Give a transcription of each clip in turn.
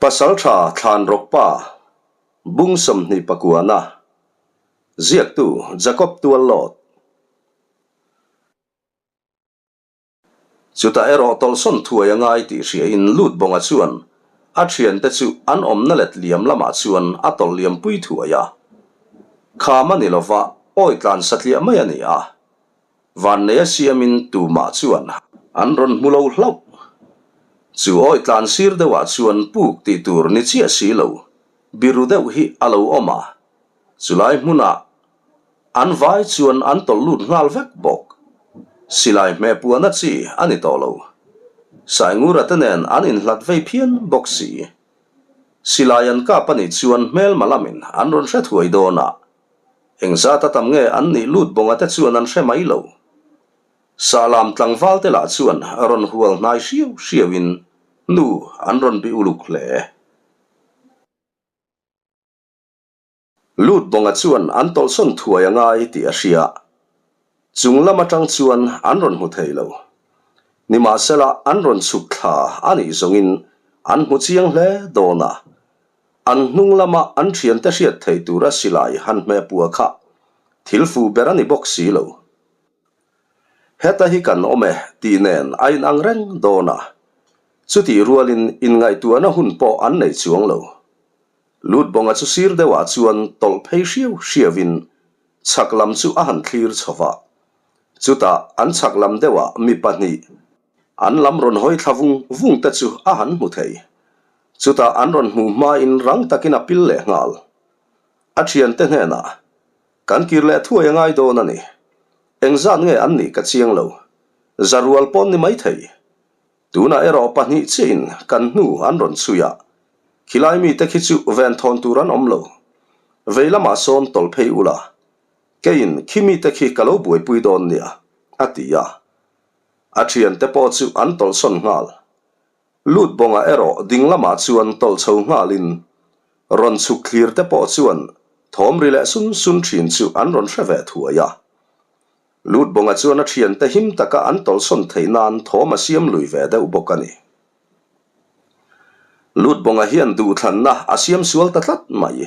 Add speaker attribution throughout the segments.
Speaker 1: Pasaltha Thlanrawkpa Bung 29-a Ziaktu Jacob Tuallawt Chutah erawh tawlhsawn thuai a ngai tih hriain Lutbawnga chuan a thiante chu an awmna let liam lamah chuan a tawlh liampui thuai a. Kham a ni lova, awi tlan satliah mai a ni a. Vanneia siamin tumah chuan an rawn hmu lo hlauh. Chu awi tlan sir deuhah chuan puk tih tur ni chiah si lo, biru deuh hi a lo awm a. Chulai hmunah an vai chuan an tawlh lut nghal vek bawk. Silai hmeh puahna chi a ni tawh lo. Saingura te nen an inhlat vei phian bawk si. Silai an kap a nih chuan hmelma lamin an rawn hre thuai dawn a. Engzat a tam nge an nih lut bawnga te chuan an hre mai lo. Sahlam tlangval te lah chuan rawn hual hnai hriau hriau in nu an rawn bih uluk hle. Lut bawnga chuan an tawlhsawn thuai a ngai tih a hria. Chung lam atang chuan an rawn hmu thei lo. Nimahsela an rawn chhuk thla a nih zawngin an hmu chiang hle dawn a. An hnung lama an thiante hriat thei tura silai han hmeh pua kha thil fuh ber a ni bawk si lo. Heta hi kan awm e tih nen a inang reng dawn a, chutih rualin inngaihtuahna hun pawh an nei chuang lo. Lutbawnga chu sir deuhah chuan tawlh phei hriau hriauin chhak lam chu a han thlir chho va. Chutah an chhak lam deuhah mi pahnih An lam rawn hawi thla vung vung te chu a han hmu thei. Chutah an rawn hmuh hmain rang takin a pil leh nghal. A thiante hnenah, Kan kir leh thuai a ngai dawn a ni. Engzat nge an nih ka chiang lo. Za rual pawn ni mai thei. Tunah erawh pahnih chiahin kan hnu an rawn chhui a. Khilai mite khi chu venthawn tur an awm lo. Vei lamah sawn tawlh phei ula. Keiin khi mite khi ka lo buaipui dawn nia, a ti a. A thiante pawh chu an tawlhsawn nghal. Lut bawngah erawh ding lamah chuan tawlh chho nghalin rawn chhuk thlir te pawh chuan thawm ri leh sun sun thin chu an rawn hre ve thuai a. Lut bawngah chuan a thiante him taka an tawlhsawn theih nan thawm a siam lui ve deuh bawk a ni. Lut bawngah hian duhthlanna a siam sual ta tlat mai.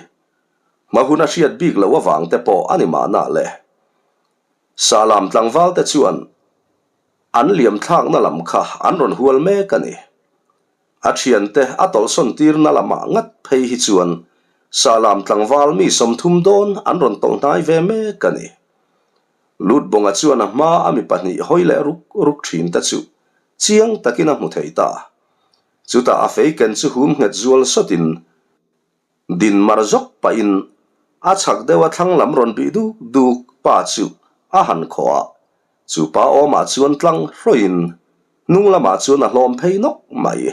Speaker 1: Hma hun a hriat bik loh avang te pawh a ni mahna le. Sahlam tlangval te chuan an liam thlakna lam kha an rawn hual mek a ni. A thiante a tawlhsawn tirna lamah ngat phei hi chuan Sahlam tlangval mi 30 dawn an rawn tawlh hnai ve mek a ni. Lutbawnga chuan a hma a mi pahnih hawi leh ruk ruk thin te chu chiang takin a hmu thei ta. Chutah a fei ken chu hum nghet zual sawtin Din mar zawk pahin a chhak deuha thlang lam rawn bih duk duk pa chu a han khawh a, chu pa awmah chuan tlang hrawiin hnung lamah chuan a hlawm phei nawk mai.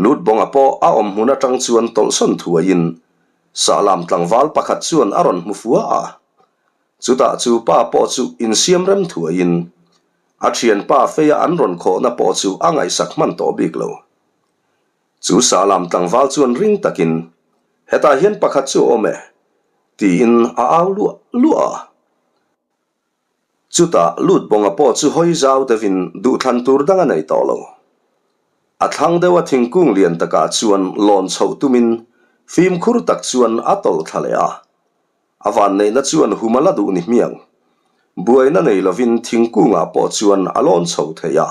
Speaker 1: Lutbawnga pawh a awm hmun atang chuan tawlhsawn thuaiin Sahlam tlangval pakhat chuan a rawn hmu fua a, chutah chu pa pawh chu insiam rem thuaiin a thianpa feia an rawn khawhna pawh chu a ngaihsak hman tawh bik lo. Chu Sahlam tlangval chuan ring takin, Hetah hian pakhat chu a awm e, tiin a au luah luah a. Chutah Lutbawnga pawh chu hawi zau deuhin duhthlan tur dang a nei tawh lo. A thlang deuha thingkung lian takah chuan lawn chhoh tumin fimkhur tak chuan a tawlh thla leh a. A vanneihna chuan hum a la duh ni hmiang. Buaina nei lovin thingkungah pawh chuan a lawn chho thei a.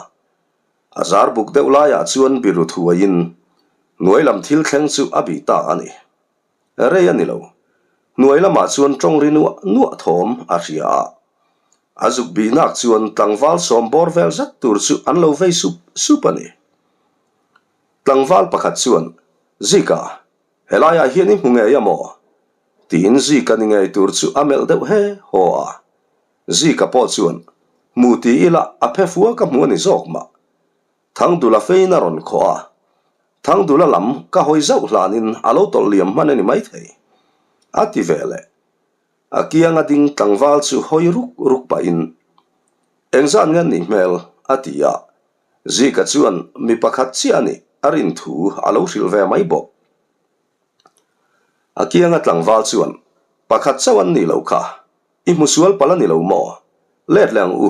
Speaker 1: A zar buk deuh laiah chuan biru thuaiin hnuai lam thil thleng chu a bih ta a ni. Rei a ni lo. Hnuai lamah chuan tawng ri nuah nuah thawm a hria a. A zuk bihnak chuan tlangval sawm bawr vel zet tur chu an lo vei sup sup a ni. Tlangval pakhat chuan, Zika, helaiah hian i hmu ngei a maw? Tiin Zika ni ngei tur chu a melh deuh he haw a. Zika pawh chuan, Hmu ti ila a phe fua ka hmu a ni zawk mah. Thangdula fein a rawn khawh a. Thangdula lam ka hawi zauh hlanin a lo tawlh liam hman a ni maithei. A ti ve leh. A kianga ding tlangval chu hawi ruk ruk pahin, Engzat nge an nih hmel? a ti a. Zika chuan mi pakhat chiah a nih a rin thu a lo hrilh ve mai bawk. A kianga tlangval chuan, Pakhat chauh an nih loh kha. I hmu sual palh a ni lo maw? Let leh ang u.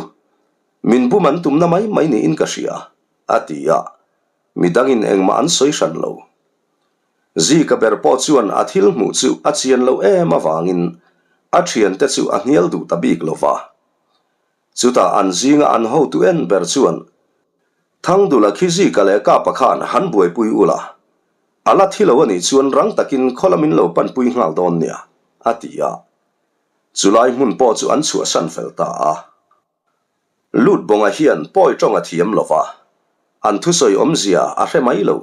Speaker 1: Min bum an tumna mai mai niin ka hria, a ti a, midangin engmah an sawi hran lo. Zika ber pawh chuan a thil hmuh chu a chian loh em avangin a thiante chu a hnial duh ta bik lo va. Chutah an zinga an hotu en ber chuan, Thangdula khi Zika leh Kapa khan han buaipui ula, a la thi lo a nih chuan rang takin khaw lamin lo panpui nghal dawn nia, a ti a. Chulai hmun pawh chu an chhuahsan fel ta a. Lut bawnga hian pawi tawng a thiam lo va, an thusawi awmzia a hre mai lo.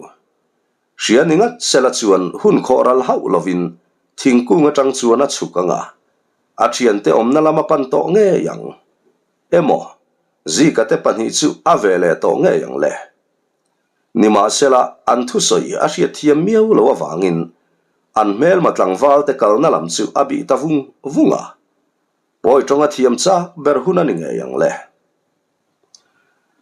Speaker 1: Hria ni ngat sela chuan hun khawh ral hauh lovin thingkung atang chuan a chhuk ang a, a thiante awmna lam a pan tawh ngei ang. Emaw, Zika te pahnih chu a ve leh tawh ngei ang le. Nimahsela, an thusawi a hriatthiam miau lo avangin an hmelma tlangval te kalna lam chu a bih ta vung vung a. Pawi tawnga thiam chak ber hun a ni ngei ang le.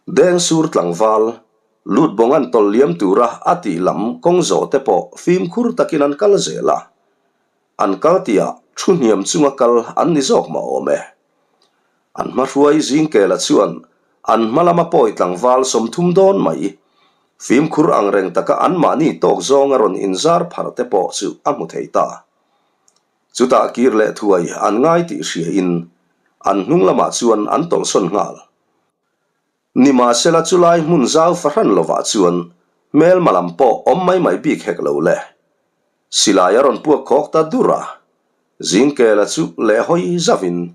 Speaker 1: Dengsur tlangval, lut bawng an tawlh liam tura a tih lam kawng zawh te pawh fimkhur takin an kal zel a. An kal tihah thu hniam chunga kal an ni zawk mah awm e. An hmahruai Zingkela chuan an hma lama pawi tlangval 30 dawn mai, fimkhur angreng taka anmahni tawk zawnga rawn inzar phar te pawh chu a hmu thei ta. Chutah kir leh thuai an ngai tih hriain an hnung lamah chuan an tawlhsawn nghal. Nimahsela chulai hmun zau fahran lovah chuan hmelma lam pawh awm mai mai bik hek lo le. Silai a rawn puak khawk ta dur a, Zingkela chu leh hawi zavin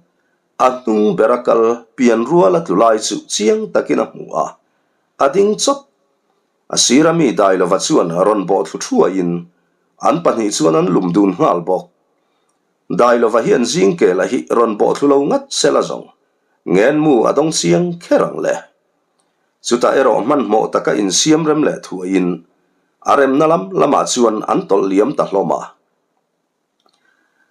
Speaker 1: a hnung bera kal pian rual a tlu lai chu chiang takin a hmu a, a ding chawp. A sira mi Dailova chuan rawn bawh thlu thuaiin an pahnih chuan an lum dun nghal bawk. Dailova hian Zingkela hi rawn bawh thlu lo ngat sela zawng ngenmu a dawng chiang kher ang le. Chutah erawh hmanhmawh taka insiam rem leh thuaiin a remna lam lamah chuan an tawlh liam ta hlawm a.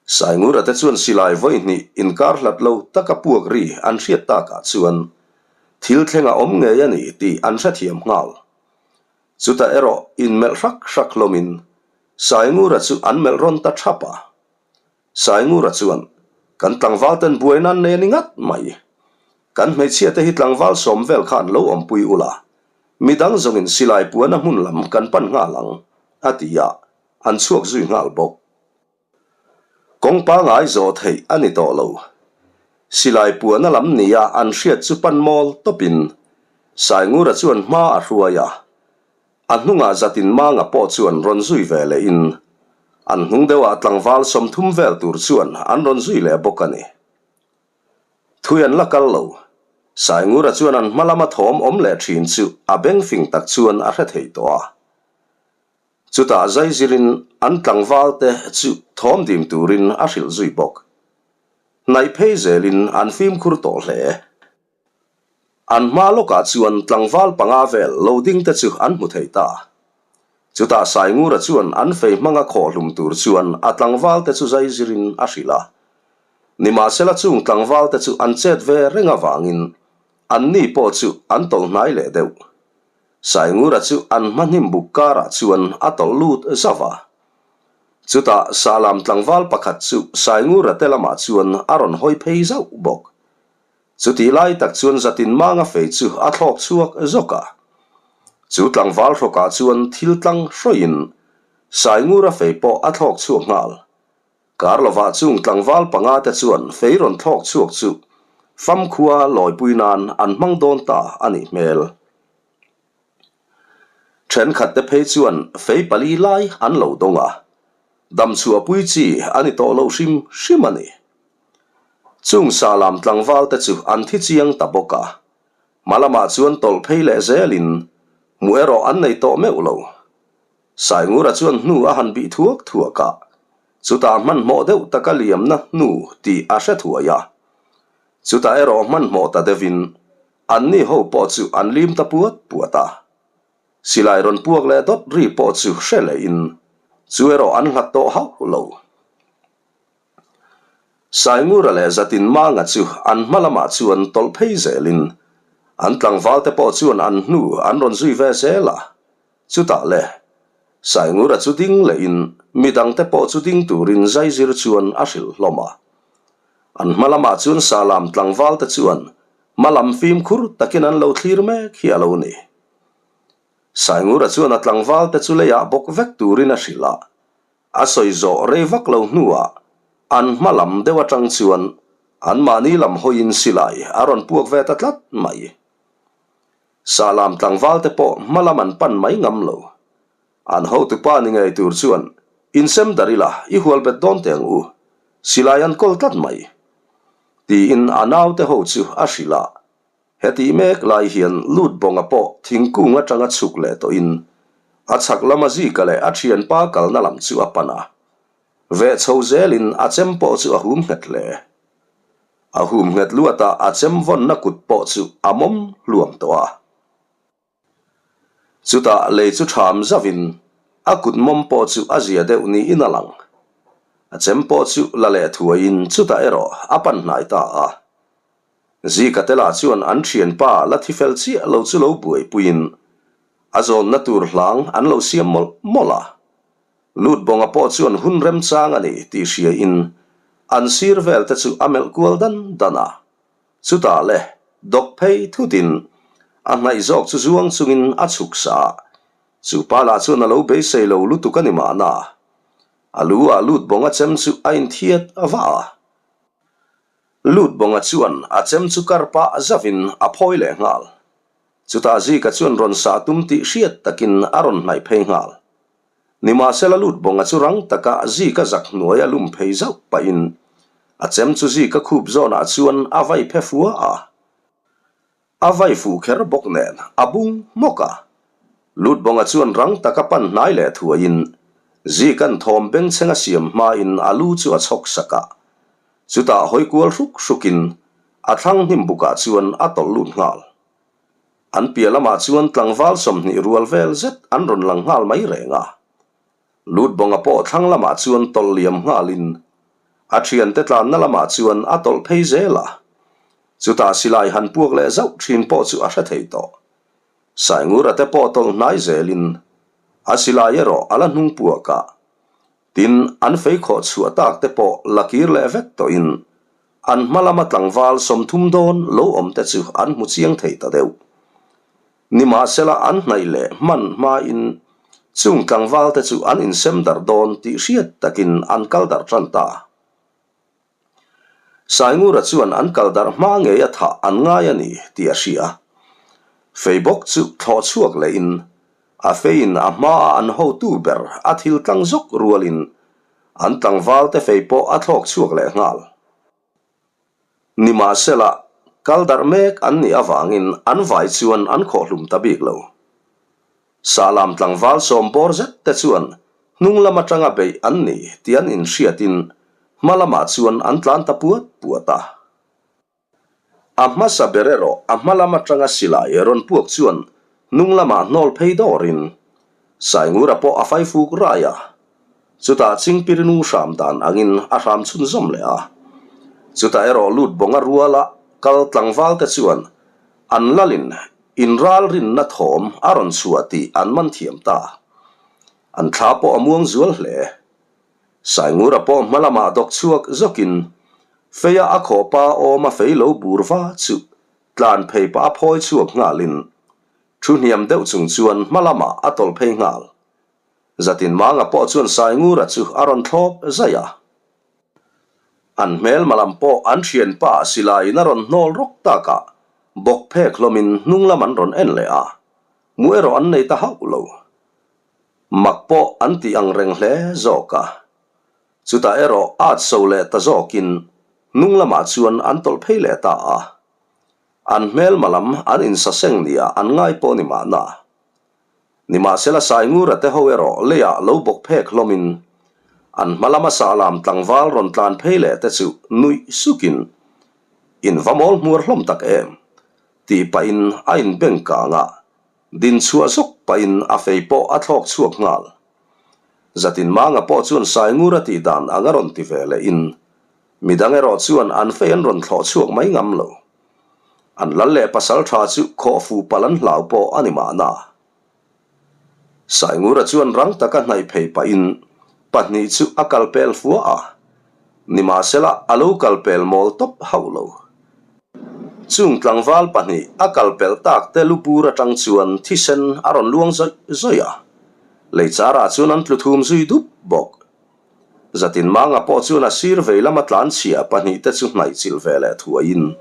Speaker 1: Saingura te chuan silai vawi hnih inkar hlat lo taka puak ri an hriat takah chuan thil thleng a awm ngei a ni tih an hrethiam nghal. Chutah erawh inmelh hrak hrak hlawmin Saingura chu an melh rawn ta thap a. Saingura chuan, Kan tlangval ten buaina an nei a ni ngat mai. Kan hmeichhia te hi tlangval sawm vel khan lo awmpui ula, midang zawngin silai puana hmun lam kan pan nghal ang, a ti a. An chhuak zui nghal bawk. Kawng pangai zawh theih a ni tawh lo. Silai puana lam nia an hriat chu pan mawl tawpin Saingura chuan hma a hruai a, a hnungah zatin Manga pawh chuan rawn zui ve lehin an hnung deuhah tlangval 30 vel tur chuan an rawn zui leh bawk a ni. Thui an la kal lo. Saingura chuan an hma lama thawm awm leh thin chu a beng fing tak chuan a hre thei tawh a. Chutah zaizirin an tlangvalte chu thawm dim turin a hrilh zui bawk. Hnaih phei zelin an fimkhur tawh hle. An hma lawkah chuan tlangval panga vel lo ding te chu an hmu thei ta. Chutah Saingura chuan an fei hmanga khawhhlum tur chuan a tlangvalte chu zaizirin a hrilh a. Nimahsela chung tlangvalte chu an chet ve reng avangin anni pawh chu an tawlh hnai leh deuh. Saingura chu an hma hnim buk karah chuan a tawlh lut zauh a. Chutah Sahlam tlangval pakhat chu Saingura te lamah chuan a rawn hawi phei zauh bawk. Chutih lai tak chuan Zatin Manga fei chu a thlawk chhuak zawk a. Chu tlangval hrawkah chuan thil tlang hrawiin Saingura fei pawh a thlawk chhuak nghal. Kar lovah chung tlangval panga te chuan fei rawn thlawk chhuak chu famkhua lawipui nan an hmang dawn ta a nih hmel. Thenkhat te phei chuan fei pali lai an lo dawng a, damchhuahpui chi a ni tawh lo hrim hrim a ni. Chung Sahlam tlangval te chu an thi chiang ta bawk a, hma lamah chuan tawlh phei leh zelin hmuh erawh an nei tawh meuh lo. Saingura chuan hnu a han bih thuak thuak a, chutah hmanhmawh deuh taka liamna hnu tih a hre thuai a. Chutah erawh hmanhmawh ta deuhin anni ho pawh chu an lim ta puat puat a. Silai rawn puak leh dawt ri pawh chu hre lehin chu erawh an hlat tawh hauh lo. Saingura leh Zatin Manga chu an hma lamah chuan tawlh phei zelin an tlangvalte pawh chuan an hnu an rawn zui ve zel a. Chutah le, Saingura chu ding lehin midangte pawh chu ding turin zaizir chuan a hrilh hlawm a. An hma lamah chuan Sahlam tlangvalte chuan Hma lam fimkhur takin an lo thlir mek hi a lo ni. Saingura chuan a tlangval te chu leiah bawk vek turin a hrilh a, a sawi zawh rei vak lo hnuah an hma lam deuh atang chuan anmahni lam hawiin silai a rawn puak ve ta tlat mai. Sahlam tlangval te pawh hma lam an pan mai ngam lo. An hotupa ni ngei tur chuan insem darh ila i hual bet dawn teh ang u, silai an kawl tlat mai. Tiin a naute ho chu a hrilh a. Hetih mek lai hian Lutbawnga pawh thingkung atanga chhuk leh tawhin a chhak lama Zika leh a thianpa kalna lam chu a pan a. Veh chho zelin a chem pawh chu a hum nghet hle. A hum nghet luatah a chem vawnna kut pawh chu a mawm hluam tawh a. Chutah lei chu ṭham zauhin a kut mawm pawh chu a zia deuh niin a lang. A chem pawh chu la leh thuaiin chutah erawh a pan hnai ta a. Zika te lah chuan an ṭhianpa la thi fel chiah lo chu lo buaipuiin a zawnna tur hlang an lo siam mawlh mawlh a. Lutbawnga pawh chuan hun remchang a ni tih hriain an sir vel te chu a melh kual dan dan a. Chutah le, dawk phei thutin a hnaih zawk chu zuang chungin a chhuk sa a, chu pa lah chuan a lo beisei lo lutuk a ni mahna. A lu ah Lutbawnga chem chu a inthiat va a. Lutbawnga chuan a chem chu kar pah zauhin a phawi leh nghal. Chutah Zika chuan rawn sah tum tih hriat takin a rawn hnaih phei nghal. Nimahsela Lutbawnga chu rang taka Zika zak hnuaia lum phei zauh pahin a chem chu Zika khup zawnah chuan a vai phe fua a. A vai fuh kher bawk nen a bung hmawk a. Lutbawnga chuan rang taka pan hnai leh thuaiin Zika'n thawm bengchheng a siam hmain a lu chu a chhawk sak a. Chutah hawi kual hruk hrukin a thlang hnim bukah chuan a tawlh lut nghal. An piah lamah chuan tlangval 20 rual vel zet an rawn lang nghal mai reng a. Lutbawnga pawh thlang lamah chuan tawlh liam nghalin a thiante tlanna lamah chuan a tawlh phei zel a. Chutah silai han puak leh zauh thin pawh chu a hre thei tawh. Saingura te pawh tawlh hnai zelin a silai erawh a la hnung puak a. Tin, an fei khawh chhuah tak te pawh la kir leh vek tawhin an hma lama tlangval 30 dawn lo awm te chu an hmu chiang thei ta deuh. Nimahsela an hnaih leh hman hmain chung tlangval te chu an insem darh dawn tih hriat takin an kal darh tan ta. Saingura chuan an kal darh hma ngei a thah an ngai a ni tih a hria. Fei bawk chu thlawh chhuak lehin a feiin a hmaa an hotu ber a thil tlang zawk rualin an tlangval te fei pawh a thlawk chhuak leh nghal. Nimahsela, kal darh mek an nih avangin an vai chuan an khawhhlum ta bik lo. Sahlam tlangval sawm bawr zet te chuan hnung lam atanga beih an ni tih an inhriatin hma lamah chuan an tlan ta puat puat a. A hmasa ber erawh a hma lam atanga silai rawn puak chuan hnung lamah hnawl phei dawrin Saingura pawh a faifuk rai a. Chutah Chingpirinu hram dan angin a hram chhunzawm leh a. Chutah erawh Lutbawnga ruala kal tlangval te chuan an lalin Inralrinna thawm a rawn chhuah tih an man thiam ta. An thla pawh a muang zual hle. Saingura pawh hma lamah dawk chhuak zawkin feia a khawpa awm a fei lo bur va chu tlan phei pah a phawi chhuak nghalin thu hniam deuh chung chuan hma lamah a tawlh phei nghal. Zatin Manga pawh chuan Saingura chu a rawn thlawp zaih a. An hmelma lam pawh an thianpa silaiin a rawn hnawl rawk takah bawk phek hlawmin hnung lam an rawn en leh a, mu erawh an nei ta hauh lo. Mak pawh an tih ang reng hle zawk a. Chutah erawh at so leh ta zawkin hnung lamah chuan an tawlh phei leh ta a. An hmelma lam an insaseng nia an ngai pawh ni mahna. Nimahsela Saingura te ho erawh leiah lo bawk phek hlawmin an hma lama sahlam tlangval rawn tlan phei leh te chu nuih sukin, In va mawl hmuar hlawm tak em? tih pahin a inbeng kang a, din chhuah zawk pahin a fei pawh a thlawk chhuak nghal. Zatinmanga pawh chuan Saingura tih dan ang a rawn ti ve lehin midang erawh chuan an fei an rawn thlawh chhuak mai ngam lo. An lal leh pasal tha chu khawh fu palh an hlau pawh a ni mahna. Saingura chuan rang taka hnaih phei pahin pahnih chu a kal pel fua a, nimahsela a lo kal pel mawl tawp hauh lo. Chung tlangval pahnih a kal pelh tak te lu bur atang chuan thisen a rawn luang zawih zawih a, lei charah chuan an tlu thum zui dup bawk. Zatin Manga pawh chuan a sir vei lama tlanchhia pahnihte chu hnaih chilh ve leh thuaiin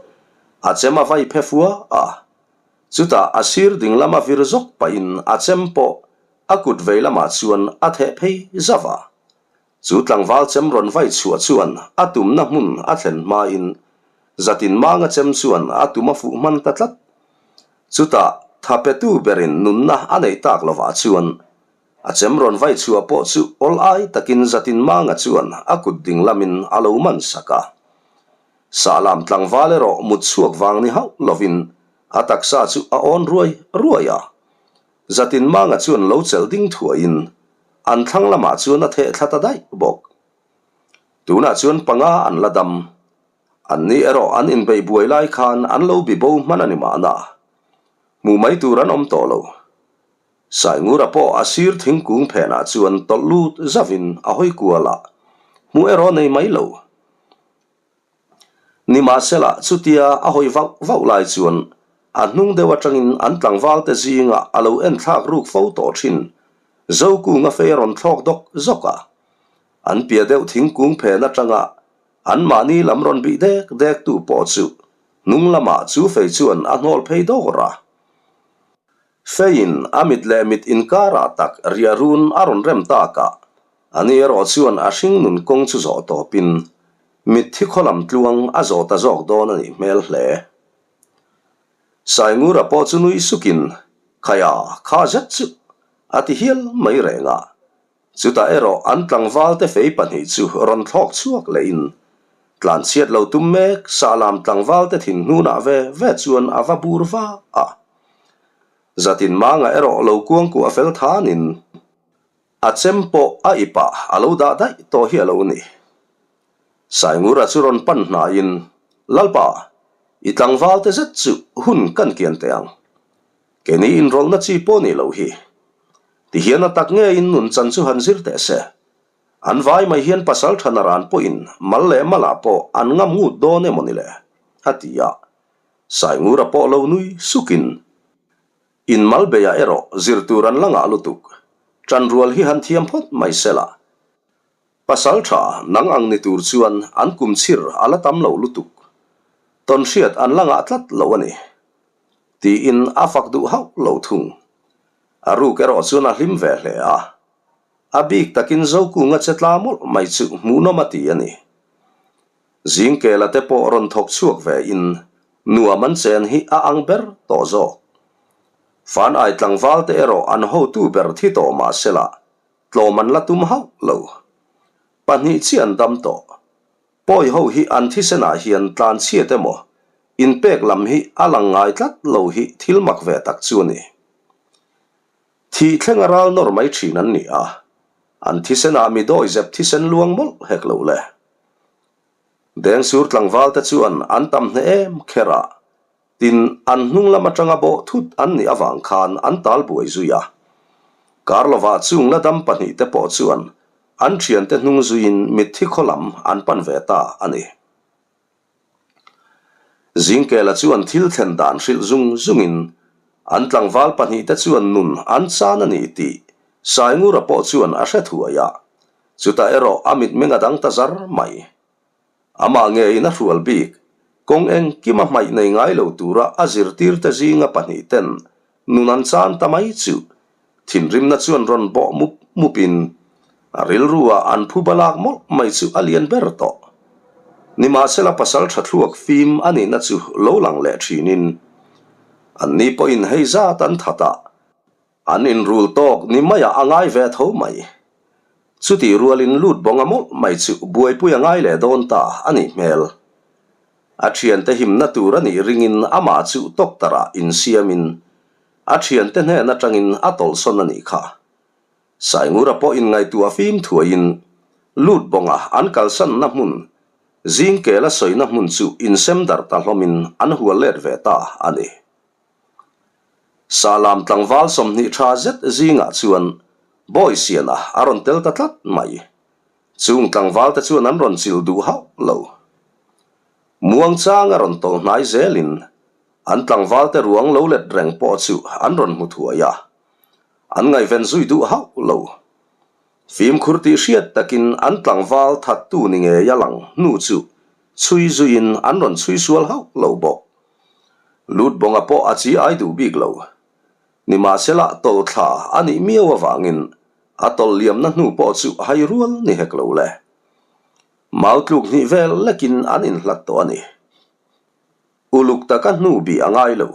Speaker 1: a chem a vai phe fua a. Chutah a sir ding lama vir zawk pahin a chem pawh a kut vei lamah chuan a theh phei zauh a. Chu tlangval chem rawn vai chhuah chuan a tumna hmun a thlen hmain Zatin Manga chem chuan a tum a fuh hman ta tlat. Chutah tha petu berin nunna a neih tak lovah chuan A chem rawn vai chhuah pawh chu awl ai takin Zatin Manga chuan a kut ding lamin a lo man sak a. Sahlam tlangval erawh mut chhuak vang ni hauh lovin a taksa chu a awn ruai ruai a. Zatin Manga chuan lo chelh ding thuaiin an thlang lamah chuan a theh thla ta daih bawk. Tunah chuan panga an la dam. Anni erawh an inbeih buai lai khan an lo bi bo hman a ni mahna. Hmuh mai tur an awm tawh lo. Saingura pawh a sir thingkung phenah chuan tawlh lut zauhin a hawi kual a, hmuh erawh nei mai lo. Nimahsela, chutia a hawi vauh vauh lai chuan a hnung deuh atangin an tlangvalte zingah a lo enthlak ruk fo tawh thin. Zokunga fei a rawn thlawk dawk zawk a, an piah deuh thingkung phen atanga anmahni lam rawn bih dek dektu pawh chu hnung lamah chu fei chuan a hnawl phei dawr a. Feiin a mit leh mit inkarah tak riah run a rawn rem tak a, ani erawh chuan a hring nun kawng chu zawh tawpin mitthi khaw lam tluang a zawh ta zawk dawn a nih hmel hle. Saingura pawh chu nui sukin, Khaia, kha zet chu! a ti hial mai reng a. Chutah erawh an tlangvalte fei pahnih chu rawn thlawk chhuak lehin tlanchhiat lo tum mek Sahlam tlangvalte thinhnunah ve ve chuan a va bur va a. Zatin Manga erawh lo kuangkuah fel thanin a chem pawh a ipah a lo dah daih tawh hi a lo ni. Saingura chu rawn pan hnaiin, Lalpa, i tlangvalte zet chu hun kan kian teh ang. Keini inrawlhna chi pawh nih loh hi. Tihian a tak ngeiin nun chan chu han zir teh se. An vai mai hian pasal tha naran pawhin mal leh malah pawh an ngam ngut dawn emaw ni le? a ti a. Saingura pawh lo nui sukin, In mal beiah erawh zir tur an la ngah lutuk. Ṭanrual hi han thiam phawt mai sela. Pasal tha nang ang ni tur chuan an kum chhir a la tam lo lutuk. Tawnhriat an la ngah tlat lo a ni. Tiin a fak duh hauh lo thung. A ruk erawh chuan a hlim ve hle a. A bik takin Zokunga che tla mawlh mai chu hmuhnawm a ti a ni. Zingkela te pawh rawn thawk chhuak ve in nuam an chen hi a ang ber tawh zawk. Fan ai tlangval te erawh an hotu ber thi tawh mah sela tlawm an la tum hauh lo. Pahnih chiah an dam tawh. Pawi ho hi an thisenah hian tlan chhiat emaw, inpek lam hi a lang ngai tlat lo hi thil mak ve tak chu a ni. Thih thleng a ral nawr mai thin an ni a, an thisenah mi dawi zep thisen luang mawlh hek lo le. Dengsur tlangval te chuan an tam hneh em kher a, Tin, an hnung lam atanga bawh thut an nih avang khan an tal buai zui a. Karlova chung la dam pahnihte pawh chuan an thiante hnung zuiin mitthi khaw lam an pan ve ta a ni. Zingkela chuan thil thlen dan hrilh zung zungin an tlangval pahnihte chuan nun an chan a ni tih Saingura pawh chuan a hre thuai a, chutah erawh a mitmeng a dang ta zar mai. Amah ngeiin a hrual bik, kawng engkima hmaih nei ngai lo tura a zirtirte zinga pahnih ten nun an chan ta mai chu thinrimna chuan rawn bawh mup mupin a rilrua an phu balak mawlh mai chu a lian ber tawh. Nimahsela pasal tha thluak fim a nihna chu lo lang leh thinin anni pawhin hei zat an that a, An inrul tawk ni maiah a ngai ve tho mai. Chutih rualin lut bawng a mawlh mai chu buaipui a ngai leh dawn ta a nih hmel. A thiante himna tur a nih ringin amah chu doctor-ah insiamin a thiante hnen atangin a tawlhsawn a nih kha. Saingura pawh inngaihtuah fim thuaiin lut bawnga an kalsanna hmun, zingkela sawina hmun chu insem darh ta hlawmin an hual let ve ta a ni. Sahlam tlangval 20 tha zet zingah chuan Bawisiana a rawn tel ta tlat mai. Chung tlangvalte chuan an rawn chilh duh hauh lo. Muangchang a rawn tawlh hnai zelin. An tlangvalte ruang lo let reng pawh chu an rawn hmu thuai a, an ngaihven zui duh hauh lo. Fimkhur tih hriat takin an tlangval thattu ni ngei a lang hnu chu chhui zuiin an rawn chhui sual hauh lo bawk. Lutbawnga pawh a chi ai duh bik lo. Nimahsela tawlhthla a nih miau avangin a tawlh liamna hnu pawh chu hai rual ni hek lo le. Mau tluk hnih vel lekin an inhlat tawh a ni. Uluk taka hnu bih a ngai lo.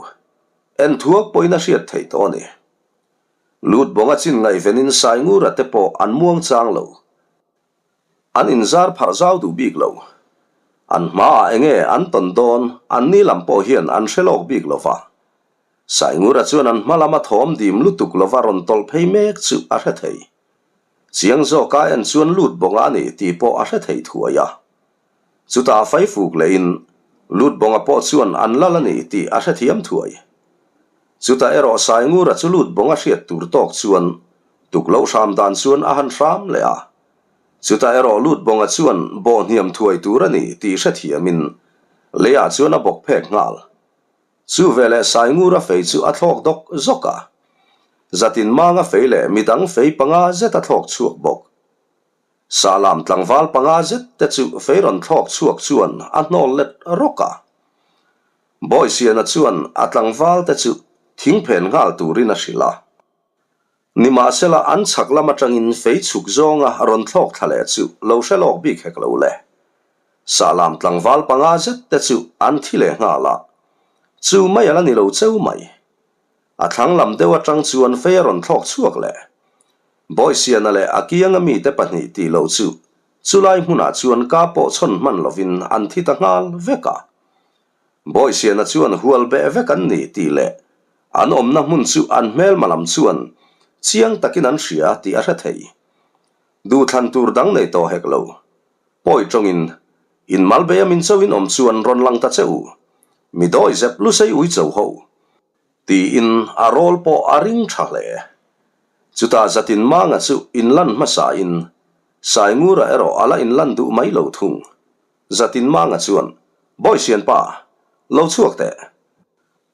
Speaker 1: Enthuak pawhin a hriat theih tawh a ni. Lutbawnga chin ngaihvenin Saingura te pawh an muang chang lo. An inzar pharh zau duh bik lo. An hmaah enge an tawn dawn an ni lam pawh hian an hre lawk bik lo va. Saingura chuan an hma lama thawm dim lutuk lova rawn tawlh phei mek chu a hre thei. Chiang zawka en chuan Lutbawnga a ni tih pawh a hre thei thuai a. Chutah faifuk lehin Lutbawnga pawh chuan an lal a ni tih a hrethiam thuai. Chutah erawh Saingura chu Lutbawnga hriat tur tawk chuan tukloh hram dan chuan a han hram leh a. Chutah erawh Lutbawnga chuan bawh hniam thuai tur a ni tih hrethiamin leiah chuan a bawk phek nghal. Chu veleh Saingura fei chu a thlawk dawk zawk a. Zatin manga fei leh midang fei panga zet a thlawk chhuak bawk. Salam tlangval panga zet te chu fei rawn thlawk chhuak chuan a hnawl let rawk a. Bawihsiana chuan a tlangval te chu thing phen nghal turin a hrilh a. Nimahsela an chhak lam atangin fei chhuk zawnga rawn thlawk thla leh chu lo hre lawk bik hek lo le. Salam tlangval panga zet te chu an thi leh nghal a. Chu mai a la ni lo cheu mai. A thlang lam deuh atang chuan fei a rawn thlawk chhuak leh. Bawihsiana leh a kianga mite pahnih tih loh chu chulai hmunah chuan ka pawh chhawn hman lovin an thi ta nghal vek a. Bawihsiana chuan hual beh vek an ni tih leh an awmna hmun chu an hmelma lam chuan chiang takin an hria tih a hre thei. Duhthlan tur dang nei tawh hek lo. Pawi tawngin, In malbeia min chauhin awm chuan rawn lang ta che u. Mi dawi zep lusei ui cho ho. Tiin a rawl pawh a ring tha hle. Chutah zatin Manga chu inlan hmasain Saingura erawh a la inlan duh mai lo thung. Zatin Manga chuan, Bawihsianpa, lo chhuak teh.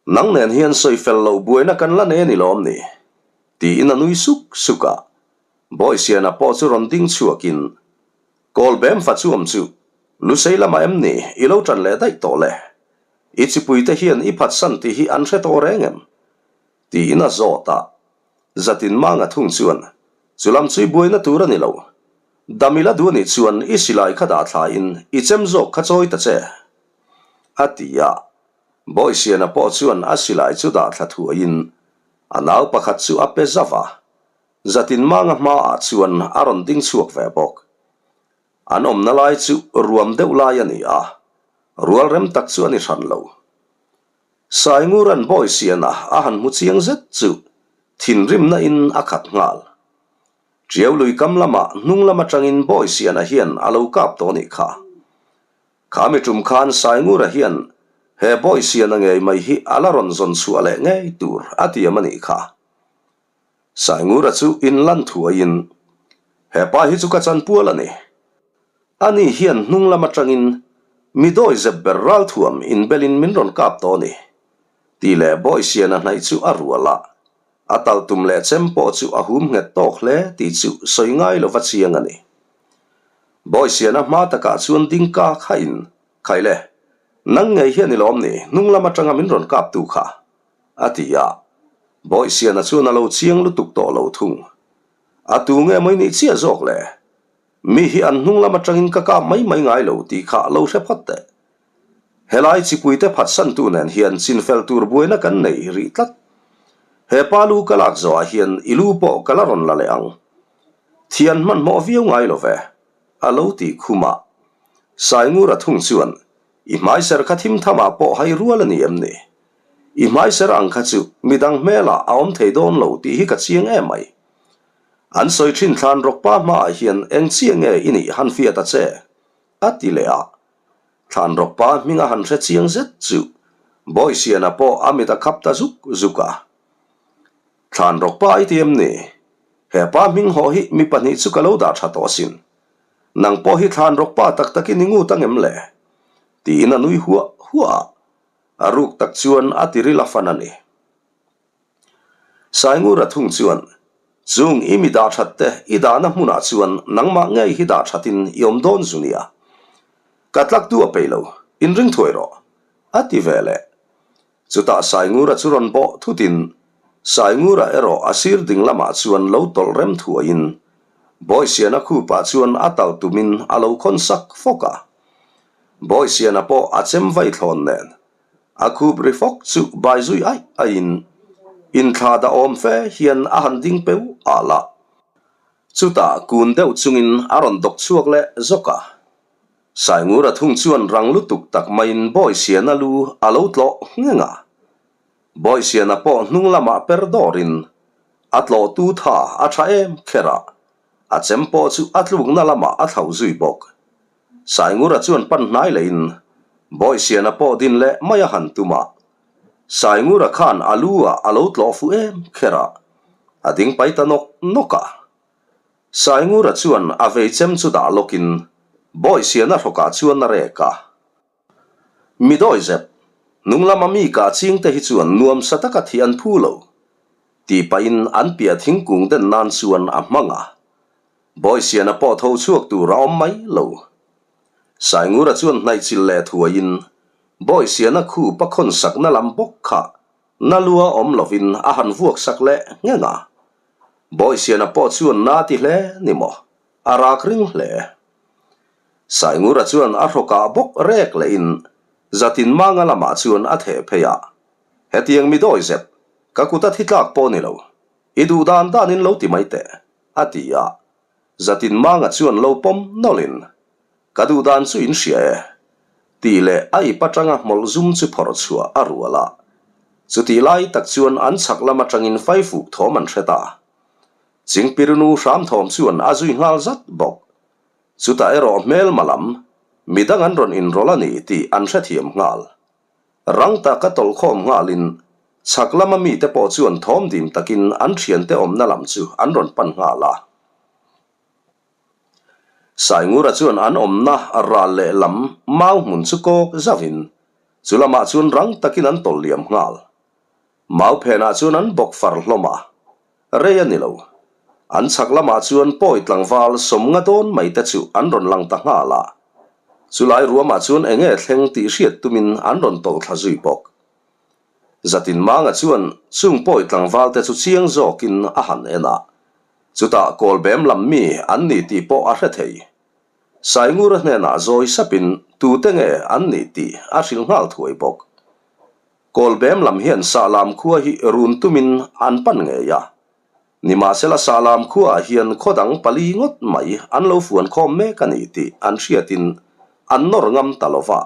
Speaker 1: Nang nen hian sawi fel loh buaina kan la nei a ni lawm ni? Tiin a nui suk suk a. Bawihsiana pawh chu rawn ding chhuakin, Kawl bem fa chuam chu Lusei lamah em ni i lo ṭan leh daih tawh le? I chipuite hian i phatsan tih hi an hre tawh reng em? Tiin a zawt a. Zatin Manga thung chuan, Chu lam chu i buaina tur a ni lo. Dam i la duh a nih chuan i silai kha dah thlain i chem zawk kha chawi ta che. A ti a. Bawihsiana pawh chuan a silai chu dah thla thuaiin a nau pakhat chu a pe zauh a. Zatin Manga hmaah chuan a rawn ding chhuak ve bawk. An awmna lai chu ruam deuh lai a ni a, rual rem tak chu a ni hran lo. Saingura'n Bawihsiana a han hmu chiang zet chu thinrimna in a khat nghal. Ṭiau lui kam lamah hnung lam atangin Bawihsiana hian a lo kap tawh a nih kha. Kha mi tum khan Saingura hian he Bawihsiana ngei mai hi a la rawn zawn chhuah leh ngei tur a tiam a nih kha. Saingura chu inlan thuaiin, He pa hi chu ka chanpual a ni. Ani hian hnung lam atangin mi dawi zep ber ralthuam inbelin min rawn kap tawh a ni, tih leh Bawihsiana hnaih chu a rual a, a talh tum leh chem pawh chu a hum nghet tawk hle tih chu sawi ngai lova chiang a ni. Bawihsiana hma takah chuan ding ka khain, Khai le, nang ngei hian i lawm ni, hnung lam atanga min rawn kaptu kha, A ti a, Bawihsiana chuan a lo chiang lutuk tawh lo thung. A tu nge mai nih chiah zawk le? Mi hi an hnung lam atangin ka kap mai mai ngai lo tih kha lo hre phawt teh. Helai chipuite phatsantu nen hian chinfel tur buaina kan nei rih tlat. He pa lu ka lak zawhah hian i lu pawh ka la rawn la leh ang. Thian hmanhmawh viau ngai lo ve, a lo tih khum a. Saingura thung chuan I hmaiser kha thim thamah pawh hai rual a ni em ni? I hmaiser ang kha chu midang hmelah a awm thei dawn lo tih hi ka chiang em mai. An sawi thin thlan rawkpa hmaah hian eng chiah nge i nih han fiah ta che? a ti leh a. Thlan rawkpa hming a han hre chiang zet chu Bawihsiana pawh a mit a khap ta zuk zuk a. Thlan rawkpa i ti em ni? He pa hming haw hi mi pahnih chu ka lo dah tha tawh asin. Nang pawh hi thlan rawk pa tak takin i ngut ang em le? Tiin a nui huah huah a. A ruk tak chuan a tiril a fan a ni. Saingura thung chuan, Chung i mi dah that te i dahna hmunah chuan nangmah ngei hi dah thatin i awm dawn zu nia. Ka tlak duh a peih lo, inring thuai rawh, a ti ve leh. Chutah Saingura chu rawn bawh thutin Saingura erawh a sir ding lamah chuan lo tawlh rem thuaiin Bawisiana khupah chuan a tal tumin a lo khawn sak fawk a. Bawisiana pawh a chem vai thlawn nen a khup ri fawk chu bai zui aih aihin inthla dahawm fe hian a han ding peu al a. Chutah kun deuh chungin a rawn dawk chhuak leh zawk a. Saingura thung chuan rang lutuk tak maiin Bawisiana lu a lo tlawh ngheng a. Bawisiana pawh hnung lamah per dawrin a tlawhtu tha a tha em kher a, a chem pawh chu a tlukna lamah a thlauh zui bawk. Saingura chuan pan hnai lehin Bawisiana pawh din leh mai a han tum a. Saingura khan a lu ah a lo tlawh fuh em kher a, a ding pai ta nawk nawk a. Saingura chuan a vei chem chu dah lawkin Bawihsiana hrawkah chuan a rek a. Mi dawi zep, hnung lama mi kah chingte hi chuan nuamsa taka thih an phu lo, tih pahin an piah thingkung den nan chuan a hmang a. Bawihsiana pawh tho chhuak tur a awm mai lo. Saingura chuan hnaihchilh leh thuaiin Bawihsiana khup a khawn sakna lam bawk kha na lua awm lovin a han vuak sak leh ngheng a. Bawihsiana pawh chuan na ti hle ni maw? A rak ring hle. Saingura chuan a hrawkah bawk rek lehin Zatin Manga lamah chuan a theh phei a, Hetiang mi dawi zep, ka kut a thi tlak pawh ni lo. I duh dan danin lo ti mai teh, a ti a. Zatin Manga chuan lo pawm nawlhin, Ka duh dan chu in hria e, tih leh a ip atanga hmawlh zum chu phawrh chhuah a rual a. Chutih lai tak chuan an chhak lam atangin faifuk thawm an hre ta. Chingpirinu hram thawm chuan a zui nghal zat bawk. Chutah erawh hmelma lam, midang an rawn inrawlh a ni tih an hrethiam nghal. Rang taka tawlhkhawm nghalin chhak lama mite pawh chuan thawm dim takin an thiante awmna lam chu an rawn pan nghal a. Saingura chuan an awmna ral leh lam mau hmun chu kawk zauhin chu lamah chuan rang takin an tawlh liam nghal. Mau phenah chuan an bawk far hlawm a, rei a ni lo. An chhak lamah chuan pawi tlangval sawmnga dawn mai te chu an rawn lang ta nghal a. Chulai ruamah chuan eng nge thleng tih hriat tumin an rawn tawlh thla zui bawk. Zatin Manga chuan chung pawi tlangval te chu chiang zawkin a han en a. Chutah Kawlbem lam mi an ni tih pawh a hre thei. Saingura hnenah zawi sapin tute nge an nih tih a hrilh nghal thuai bawk. Kawlbem lam hian Sahlam khua hi run tumin an pan ngei a. Nimahsela Sahlam khuaah hian khaw dang pali ngawt mai an lo fuan khawm mek a ni tih an hriatin an nawr ngam ta lo va.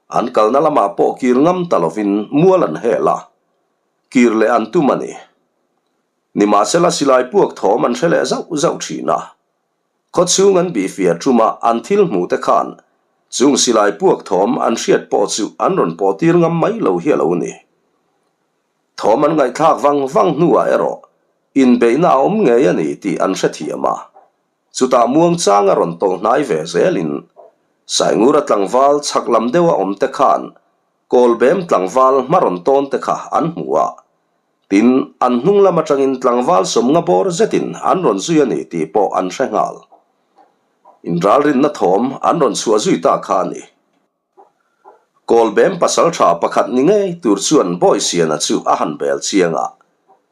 Speaker 1: An kalna lamah pawh kir ngam ta lovin mual an hel a. Kir leh an tum a ni. Nimahsela silai puak thawm an hre leh zauh zauh thin a. Khawchhung an bihfiah ṭuma an thil hmuh te khan chung silai puak thawm an hriat pawh chu an rawn pawh tir ngam mai lo hi a lo ni. Thawm an ngaihthlak vang vang hnuah erawh inbeihna a awm ngei a ni tih an hrethiam a. Chutah muangchang a rawn tawlh hnai ve zelin Saingura tlangval chhak lam deuha awm te khan Kawlbem tlangval hma rawn tawn te kha an hmu a. Tin, an hnung lam atangin tlangval sawmnga bawr zetin an rawn zui a ni tih pawh an hre nghal. Inralrinna thawm an rawn chhuah zui ta kha a ni. Kawlbem pasal tha pakhat ni ngei tur chuan Bawihsiana chu a han bel chiang a,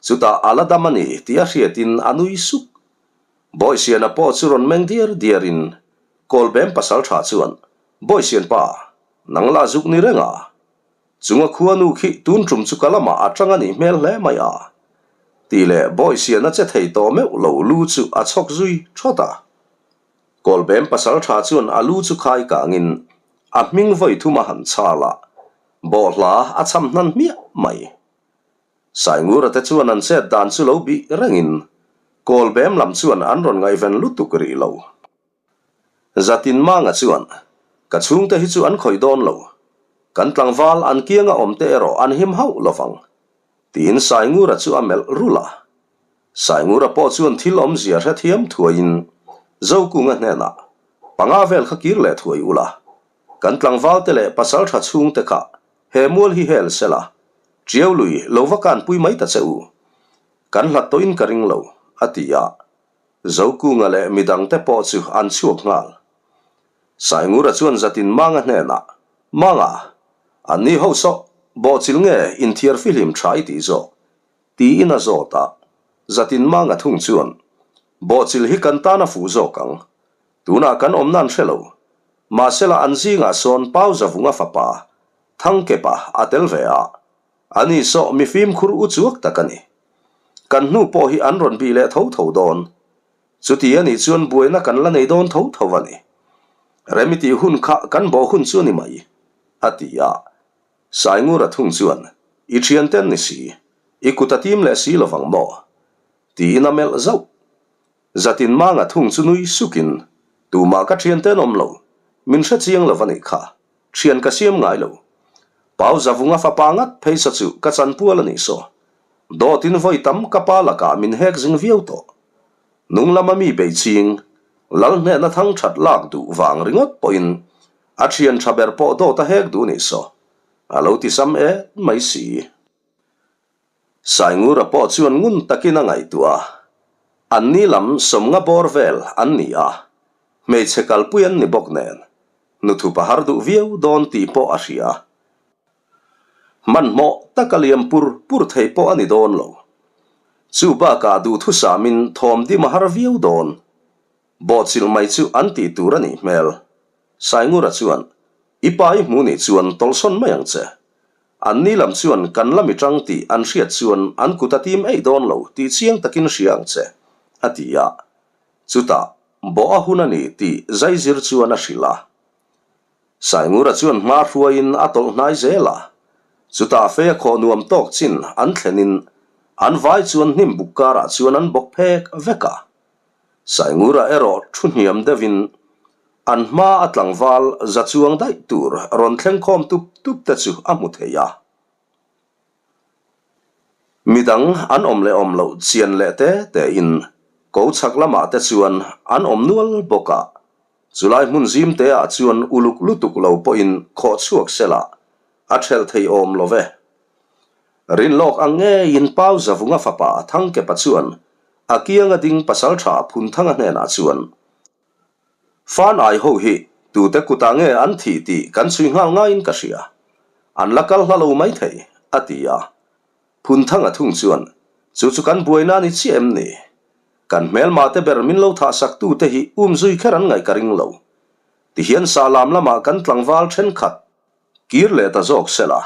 Speaker 1: chutah a la dam a ni tih a hriatin a nui suk. Bawihsiana pawh chu rawn meng diar diarin Kawlbem pasal tha chuan, Bawihsianpa, nang la zuk ni reng a? Chunga khuanu khi tun tum chu ka lamah a tang a nih hmel hle mai a, tih leh Bawihsiana che thei tawh meuh lo lu chu a chhawk zui thawt a. Kawlbem pasal tha chuan a lu chu khai kangin a hming vawi thum a han chhal a, bawhhla a cham hnan hmiah mai. Saingura te chuan an chet dan chu lo bih rengin Kawlbem lam chuan an rawn ngaihven lutuk rih lo. Zatin Manga chuan, Ka chhungte hi chu an khawih dawn lo. Kan tlangval an kianga awmte erawh an him hauh lovang, tiin Saingura chu a melh rulh a. Saingura pawh chuan thil awmzia hrethiam thuaiin Zokunga hnenah, Panga vel kha kir leh thuai ula, kan tlangvalte leh pasaltha chhungte kha. He mual hi hel sela, Ṭiau lui lo va kanpui mai ta che u. Kan hlat tawhin ka ring lo, a ti a. Zokunga leh midangte pawh chu an chhuak nghal. Saingura chuan zatin Manga hnenah, Manga, anni ho saw, bawhchilh nge inthiar fihlim tha i tih zawk? Tiin a zawt a. Zatin Manga thung chuan, Bawhchilh hi kan tan a fuh zawk ang. Tunah kan awmna an hre lo. Mahsela an zingah sawn Pau Zavunga fapa, Thangkepa a tel ve a. Ani saw mi fimkhur u chuak tak a ni. Kan hnu pawh hi an rawn bih leh tho tho dawn. Chuti a nih chuan buaina kan la nei dawn tho tho a ni. Remi tih hun kha kan bawh hun chu a ni mai, a ti a. Saingura thung chuan, I thiante an ni si, i kut a tim leh si lovang maw? Tiin a melh zauh. Zatin Manga thung chu nui sukin, Tumah ka thiante an awm lo, min hre chiang lo a nih kha, thian ka siam ngai lo. Pau Zavunga fapa ngat phei sa chu ka chanpual a nih saw. Dawtin vawi tam ka pa lakah min hek zing viau tawh. Nung lama mi bei ching, Lal hnehna thang that lak duh vang ringawt pawhin a thian tha ber pawh dawt a hek duh nih saw, a lo ti sam et mai si. Saingura pawh chuan ngun takin a ngaihtuah a, anni lam sawmnga bawr vel an ni a, hmeichhe kalpui an ni bawk nen, nuthup a har duh viau dawn tih pawh a hria. Hmanhmawh taka liam pur pur thei pawh a ni dawn lo. Chu bakah duhthusamin thawm dim a har viau dawn. Bawhchilh mai chu an tih tur a nih hmel. Saingura chuan, I pa i hmu nih chuan tawlhsawn mai ang che. Anni lam chuan kan la mi tang tih an hriat chuan an kut a tim eih dawn lo tih chiang takin hria ang che, a ti a. Chutah, bawh a hun a ni tih zaizir chuan a hrilh a. Saingura chuan hma hruaiin a tawlh hnai zel a. Chutah fei a khawh nuam tawk chin an thlenin an vai chuan hnim buk karah chuan an bawk phek vek a. Saingura erawh thu hniam deuhin an hma a tlangval za chuang daih tur rawn thleng khawm tup tup te chu a hmu thei a. Midang an awm leh awm loh chian leh te te in ko chhak lamah te chuan an awm nual bawk a. Chulai hmun zim te ah chuan uluk lutuk lo pawhin khawh chhuak sela a thelh thei awm lo ve. Rinlawk ang ngeiin Pau Zavunga fapa Thangkepa chuan a kianga ding pasaltha Phunthanga hnenah chuan, Fan ai ho hi tute kutah nge an thih tih kan chhui nghal ngaiin ka hria. An la kal hla lo mai thei, a ti a. Phunthanga thung chuan, Chu chu kan buaina a ni chiah em ni? Kan hmelma te ber min lo thahsak tute hi umzui kher an ngaih ka ring lo. Tihian sahlam lamah kan tlangval thenkhat Kir leh ta zawk sela,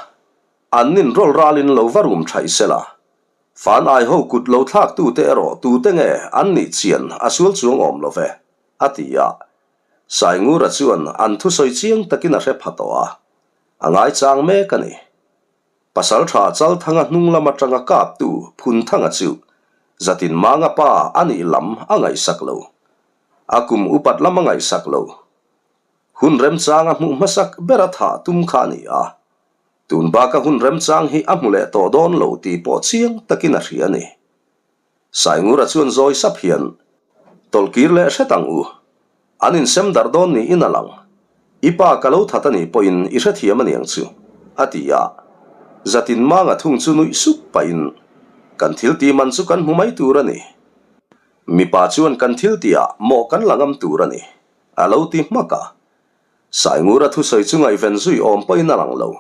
Speaker 1: an nin rawl ralin lo va rum thaih sela, fan ai ho kut lo thlaktute erawh tute nge an nih chian a sual chuang awm lo ve, a ti a. Saingura chuan an thusawi chiang takin a hre pha tawh a, a ngaichang mek a ni. Pasaltha Chalthanga hnung lam atanga kaptu Phunthanga chu Zatin Manga pa a nih lam a ngaihsak lo. A kum upat lam a ngaihsak lo. Hun remchang a hmuh hmasak ber a thah tum kha a ni a, tun baka hun remchang hi a hmu leh tawh dawn lo tih pawh chiang takin a hria a ni. Saingura chuan zawi sap hian, Tawlhkir leh hret ang u. An insem darh dawn niin a lang. I pa ka lo that a nih pawhin i hrethiam a niang chu, a ti a. Zatin Manga thung chu nuih sup pahin, Kan thil tih man chu kan hmu mai tur a ni. Mipa chuan kan thil tihah mawh kan la ngam tur a ni. A lo ti hmak a. Saingura thusawi chu ngaihven zui awm pawhin a lang lo.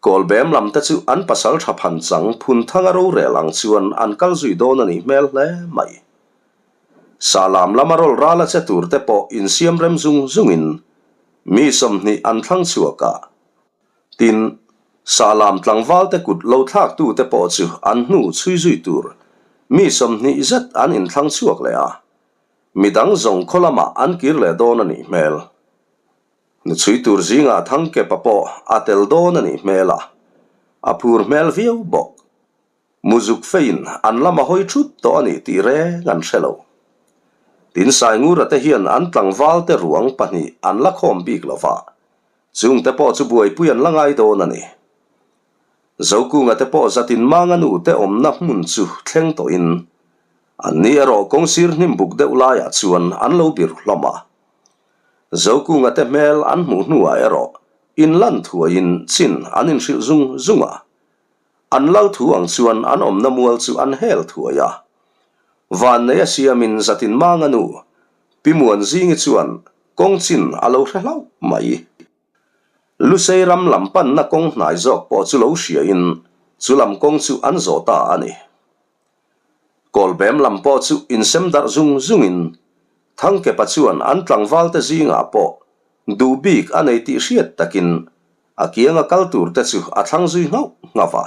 Speaker 1: Kawlbem lam te chu an pasal tha phan chang Phunthanga rorel ang chuan an kal zui dawn a nih hmel hle mai. Sahlam lama rawl ral a che tur te pawh insiam rem zung zungin mi 20 an thlang chhuak a. Tin, Sahlam tlangval te kut lo thlak tu te pawh chu an hnu chhui zui tur mi 20 zet an inthlang chhuak leh a. Midang zawng khaw lamah an kir leh dawn a nih hmel. Nuchhui tur zingah Thangkepa pawh a tel dawn a nih hmel a, a phur hmel viau bawk. Muzuk feiin an lam a hawi thut tawh a nih tih reng an hre lo. Tin Saingura te hian an tlangval te ruang pahnih an la khawm bik lo va, chungte pawh chu buaipui an la ngai dawn a ni. Zokunga te pawh zatin Manga nu te awmna hmun chu thleng tawhin anni erawh kawngsir hnim buk deuh laiah chuan an lo bir hlawm a. Zokunga te hmel an hmuh hnuah erawh. inlan thuaiin chin an inhrilh zung zung a. An lal thu ang chuan an awmna mual chu an hel thuai a. Vannei a siamin zatin manga nu Pi Muanzingi chuan kawng chin a lo hre hlauh mai. Lusei ram lam panna kawng hnai zawk pawh chu lo hriain chu lam kawng chu an zawh ta a ni. Kawlbem lam pawh chu insem darh zung zungin Thangkepa chuan an tlangvalte zingah pawh duh bik a nei tih hriat takin a kianga kal turte chu a thlang zui nghauh nghauh a.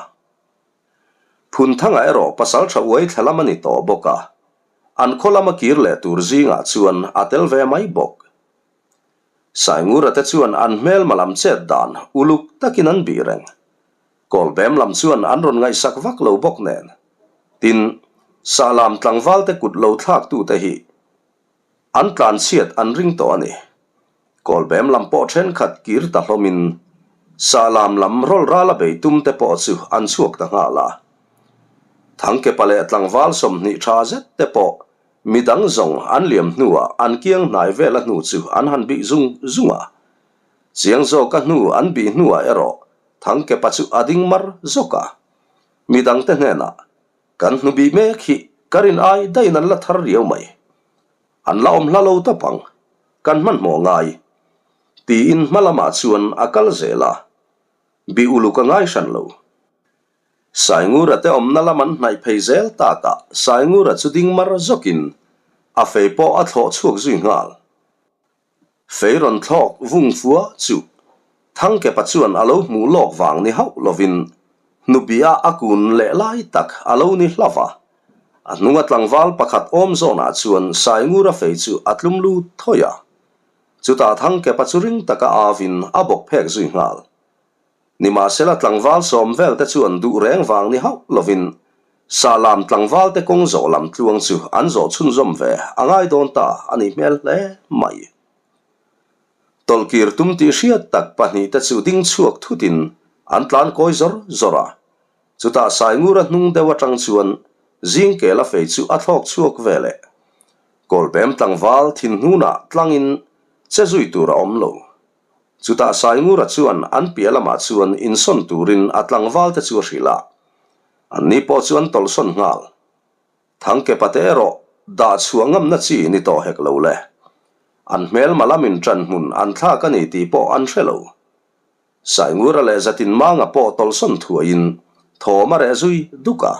Speaker 1: Phunthanga erawh pasaltha uai thla lam a ni tawh bawk a, an khaw lama kir leh tur zingah chuan a tel ve mai bawk. Saingura te chuan an hmelma lam chet dan uluk takin an bih reng. Kawlbem lam chuan an rawn ngaihsak vak lo bawk nen. Tin, Sahlam tlangvalte kut lo thlaktute hi an tlanchhiat an ring tawh a ni. Kawlbem lam pawh thenkhat kir ta hlawmin Sahlam lam rawl rala bei tum te pawh chu an chhuak ta nghal a. Thangkepa leh tlangval 20 tha zet te pawh Mi dang zawng an liam hnuah an kiang hnai vela hnu chu an han bih zung zung a. Chiang zawka hnu an bih hnuah erawh Thangkepa chu a ding mar zawk a. Mi dangte hnenah, Kan hnu bih mek hi ka rin ai daihin an la thar riau mai. An la awm hla lo tawp ang. Kan hmanhmawh ngai. Tiin hma lamah chuan a kal zel a. Bih uluk a ngai hran lo. Saingura te awmna lam an hnaih phei zel takah Saingura chu ding mar zawkin a fei pawh a thlawh chhuak zui nghal. Fei rawn thlawk vung fua chu Thangkepa chuan a lo hmuh lawk vang ni hauh lovin hnubia a kun leh lai tak a lo ni hlauh a. A hnunga tlangval pakhat awm zawnah chuan Saingura fei chu a tlum lut thawi a. Chutah Thangkepa chu ring taka avin a bawk phek zui nghal. Nimahsela tlangval sawm vel te chuan duh reng vang ni hauh lovin Sahlam tlangval te kawng zawh lam tluang chu an zawh chhunzawm ve a ngai dawn ta a nih hmel hle mai. Tawlhkir tum tih hriat tak pahnihte chu ding chhuak thutin an tlan kawi zawr zawr a, chutah Saingura hnung deuh atang chuan Zingkela fei chu a thlawk chhuak ve leh. Kawlbem tlangval thinhnunah tlangin che zui tur a awm lo. Chutah Saingura chuan an piah lamah chuan insawn turin a tlangvalte chu a hrilh a. Anni pawh chu an tawlhsawn nghal. Thangkepate erawh dah chhuah ngamna chi ni tawh hek lo le. An hmelma lamin ṭan hmun an thlak a ni tih pawh an hre lo. Saingura leh Zatinmanga pawh tawlhsawn thuaiin thawm a reh zui duk a.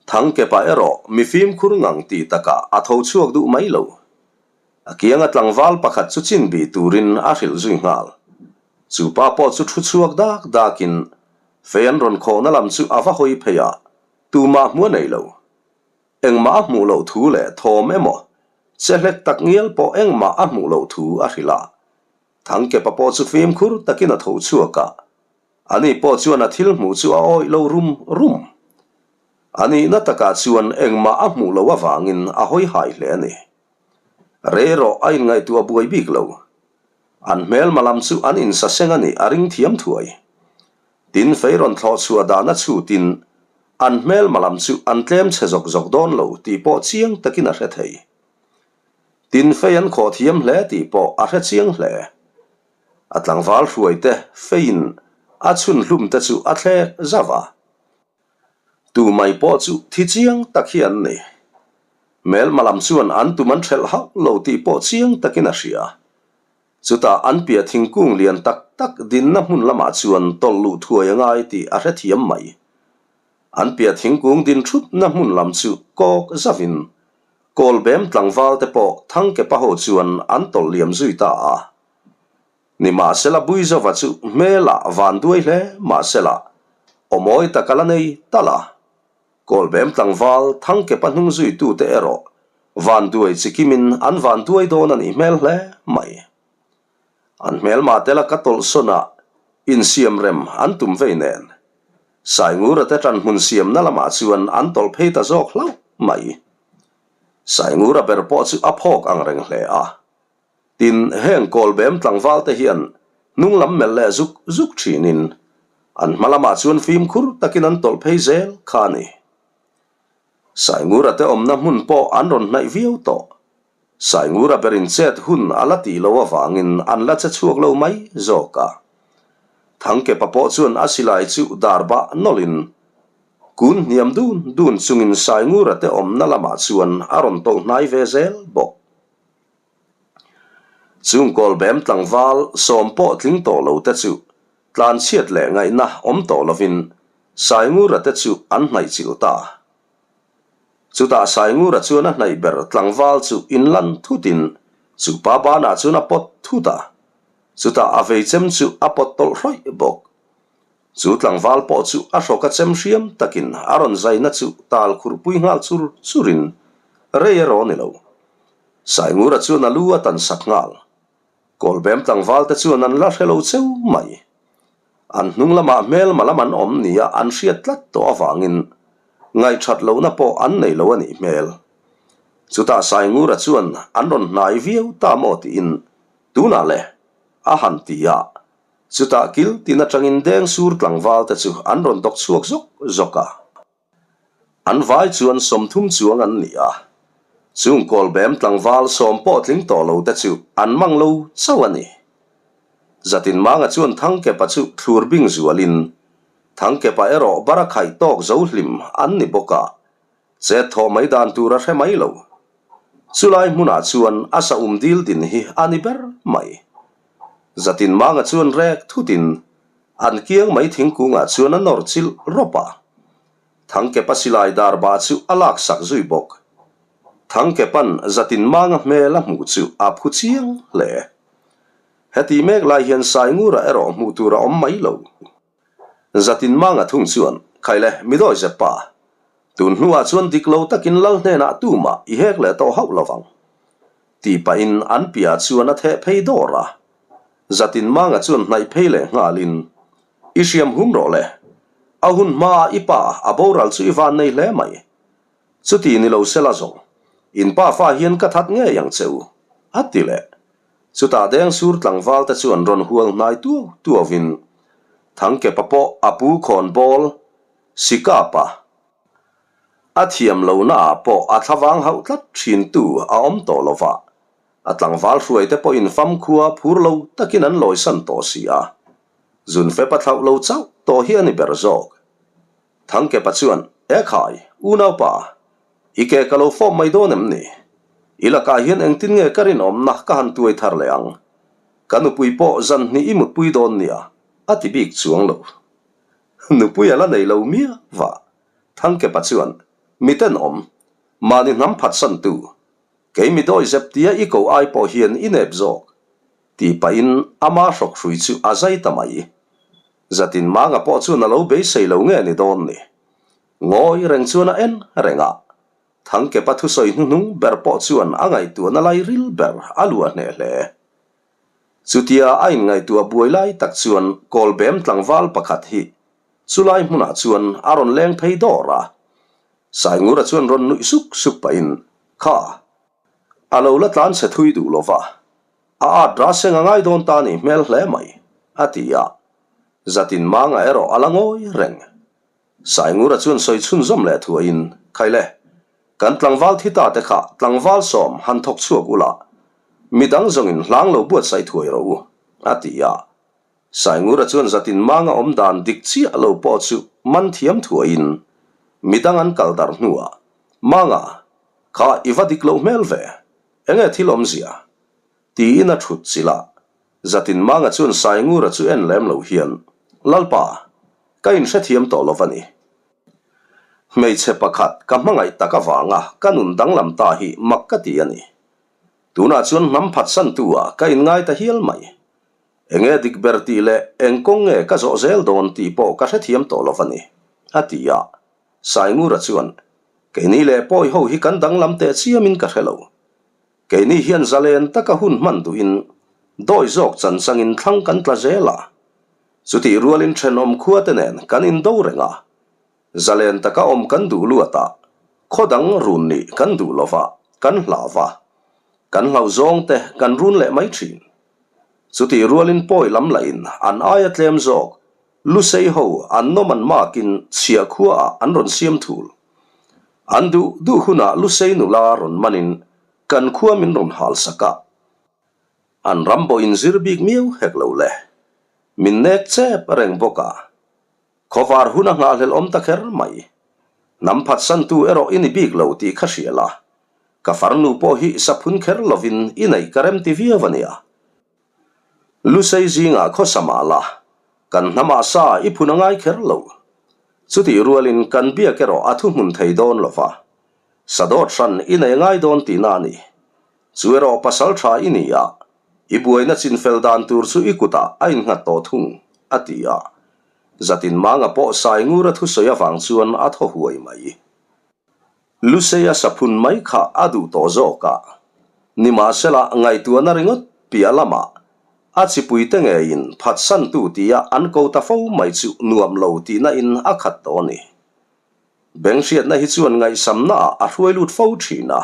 Speaker 1: Thangkepa erawh mi fimkhur ngang tih takah a tho chhuak duh mai lo. A kianga tlangval pakhat chu chin bih turin a hrilh zui nghal. Chu pa pawh chu thu chhuak dak dakin fei an rawn khawhna lam chu a va hawi phei a, tumah hmu a nei lo. Engmah a hmuh loh thu leh thawm emaw, che hlek tak ngial pawh engmah a hmuh loh thu a hrilh a. Thangkepa pawh chu fimkhur takin a tho chhuak a, Ani pawh chuan a thil hmuh chu a awih lo rum rum. A nihna takah chuan engmah a hmuh loh avangin a hawi hai hle a ni. Rei erawh a inngaihtuah buai bik lo. An hmelma lam chu an insaseng a nih a ring thiam thuai. Tin, fei rawn thlawh chhuah dana chhutin an hmelma lam chu an tlem chhe zawk zawk dawn lo tih pawh chiang takin a hre thei. Tin, fei an khawh thiam hle tih pawh a hre chiang hle. A tlangval hruaite feiin a chhun hlum te chu a thlek zauh a. Tu mai pawh chu thi chiang tak hi an ni. Hmelma lam chuan an tum an ṭhelh hauh lo tih pawh chiang takin a hria. Chutah an piah thingkung lian tak tak dinna hmun lamah chuan tawlh luh thuai a ngai tih a hrethiam mai. An piah thingkung din thutna hmun lam chu kawk zauhin Kawlbem tlangval te pawh Thangkepa ho chuan an tawlh liam zui ta a. Nimahsela Buizova chu hmelah van duai hle mahsela awmawi tak a la nei tal a. Kawlbem tlangval Thangkepa hnung zuitute erawh van duai chikimin an van duai dawn a nih hmel hle mai. An hmelma te laka tawlhsawn ah insiam rem an tum vei nen Saingura te ṭan hmun siamna lamah chuan an tawlh phei ta zawk hlauh mai. Saingura ber pawh chu a phawk ang reng hle a. Tin, heng Kawlbem tlangval te hian hnung lam melh leh zuk zuk ṭhinin an hma lamah chuan fimkhur takin an tawlh phei zel kha a ni. Saingura te awmna hmun pawh an rawn hnaih viau tawh. Saingura berin chet hun a la tih loh avangin an la che chhuak lo mai zawk a. Thangkepa pawh chuan a silai chu dar bah nawlhin kun hniam dun dun chungin Saingura te awmna lamah chuan a rawn tawlh hnai ve zel bawk. Chung kawlbem tlangval sawm pawh tling tawh lo te chu tlanchhiat leh ngaihna awm tawh lovin Saingura te chu an hnaih chilh ta. Chutah Saingura chuan a hnaih ber tlangval chu inlan thutin chu pa banah chuan a pawt thut a, chutah a vei chem chu a pawt tawlh hrawih bawk. Chu tlangval pawh chu a hrawk a chem hriam takin a rawn zaina chu tal khurpui nghal chur churin rei erawh a ni lo. Saingura chuan a lu a tan sak nghal. Kawlbem tlangval te chuan an la hre lo cheu mai. An hnung lamah hmelma lam an awm nia an hriat tlat tawh avangin ngaihthat lohna pawh an nei lo a nih hmel. Chutah Saingura chuan an rawn hnai viau ta maw tiin tunah le a han ti a, chutah kil tin atangin deng sur tlangval te chu an rawn dawk chhuak zawk zawk a. An vai chuan 30 chuang an ni a, chung kawlbem tlangval sawm pawh tling tawh lo te chu an mang lo chauh a ni. Zatinmanga chuan Thangkepa chu thlur bing zualin, Thangkepa erawh bara khaih tawk zo hlim an ni bawk a, chet thawh mai dan tur a hre mai lo. Chulai hmunah chuan a sa um dil din hi a ni ber mai. Zatinmanga chuan rek thutin An kiang mai thingkungah chuan a nawr chilh rawp a. Thangkepa silai dar bah chu a laksak zui bawk. Thangkepa'n Zatinmanga hmel a hmuh chu a phu chiang hle. Heti mek lai hian Saingura erawh hmuh tur a awm mai lo. Zatinmanga thung chuan, Khaile, mi dawi zep pa. Tun hnuah chuan dik lo takin lal hnenah tumah i hek leh tawh hauh lovang. Tih pahin an piah chuan a theh phei dawr a. Zatinmanga chuan hnaih phei leh nghalin, I hriam hum rawh le. A hun hmaah i pa a boral chu i van nei hle mai. Chuti ni lo sela zawng, in pa fa hian ka that ngei ang che u, a ti leh. Chutah Dengsur tlangval te chuan rawn hual hnai tuau tuauin, Thangkepa pawh a pu khawnbawl Sikapa, a thiam lohnaah pawh a thlavang hauh tlat thintu a awm tawh lova, A tlangval hruaite pawhin famkhua phur lo takin an lawisan tawh si a, Zunfep a thlauh lo chauh tawh hi a ni ber zawk. Thangkepa chuan, E khai, unaupa, i ke ka lo fawp mai dawn em ni? I lakah hian engtin nge ka rinawmna ka han tuai thar leh ang? Ka nupui pawh zan hnih i mutpui dawn nia, a ti bik chuang lo. Nupui a la nei lo miah va. Thangkepa chuan, Mitenawm, mahni hnam phatsantu, Kei mi dawi zep tia i ko ai pawh hian i nep zawk, tih pahin ama hrawk hrui chu a zai ta mai. Zatin Manga pawh chuan a lo beisei lo nge ni dawn ni. Ngawi reng chuan a en reng a, Thangkepa thusawi hnuhnung ber pawh chuan a ngaihtuahna lai ril ber a luah hneh hle. Chutia a inngaihtuah buai lai tak chuan Kawlbem tlangval pakhat hi chulai hmunah chuan a rawn leng phei dawr a, Saingura chuan rawn nuih suk suk pahin, Kha, a lo la tlan chhe thui duh lo va, a at ra seng a ngai dawn ta nih hmel hle mai, a ti a. Zatin Manga erawh a la ngawi reng. Saingura chuan sawi chhunzawm leh thuahin, Khaile, kan tlangval thi ta te kha tlangval sawm han thawk chhuak ula, midang zawngin hlang lo buatsaih thuai rawh u, a ti a. Saingura chuan zatin manga awm dan dik chiah lo pawh chu man thiam thuaiin midang an kal darh hnuah, Manga, kha i va dik loh hmel ve, enge thil awmzia? tiin a thut chilh a. Zatin manga chuan Saingura chu en lem lo hian, Lalpa, ka inhrethiam tawh lo va ni. Hmeichhe pakhat ka hmangaih tak avanga ka nun danglam ta hi mak ka ti a ni. Tunah chuan hnam phatsantu ah ka inngai ta hial mai. Enge dik ber tih leh eng kawng nge ka zawh zel dawn tih pawh ka hrethiam tawh lo va ni, a ti a. Saingura chuan, Keini leh pawi ho hi kan danglam teh chiamin ka hre lo. Keini hian zalen taka hun hman duhin dawi zawk chan changin thlang kan tla zel a. Chutih rualin thenawm khuate nen kan indo reng a. Zalen taka awm kan duh luat a, khaw dang run nih kan duh lo va, kan hlau va. Kan hlauh zawng te kan run leh mai thin. Chutih rualin pawi lam lahin an aia tlem zawk Lusei ho an nawm an makin chhia khuaah an rawn siam thul. An duh duh hunah Lusei nula rawn manin kan khua min rawn hal sak a. An ram pawh inzir bik miau hek lo le. Min nek chep reng bawk a. Khawvar hun a nghahhlelh awm ta kher mai. Hnam phatsantu erawh i ni bik lo tih kha hria la. Ka farnu pawh hi saphun kher lovin i neih ka rem ti viau a nia. Lusei zingah khawsa mah la, kan hnamah sa i phun a ngai kher lo. Chutih rualin kan biak erawh a thuhmun thei dawn lo va. Sadawt hran i nei ngai dawn tihna a ni. Chu erawh pasal tha i ni a, i buaina chinfel dan tur chu i kutah a innghat tawh thung, a ti a. Zatin Manga pawh Saingura thusawi avang chuan a thaw huai mai. Luseia saphun mai kha a duh tawh zawk a. Nimahsela ngaihtuahna ringawt piah lamah a chipuite ngeiin phatsantu tia an ko ta fo mai chu nuam lo tihna in a khat tawh a ni. Beng hriatna hi chuan ngaihsamnaah a hruai lut fo thin a.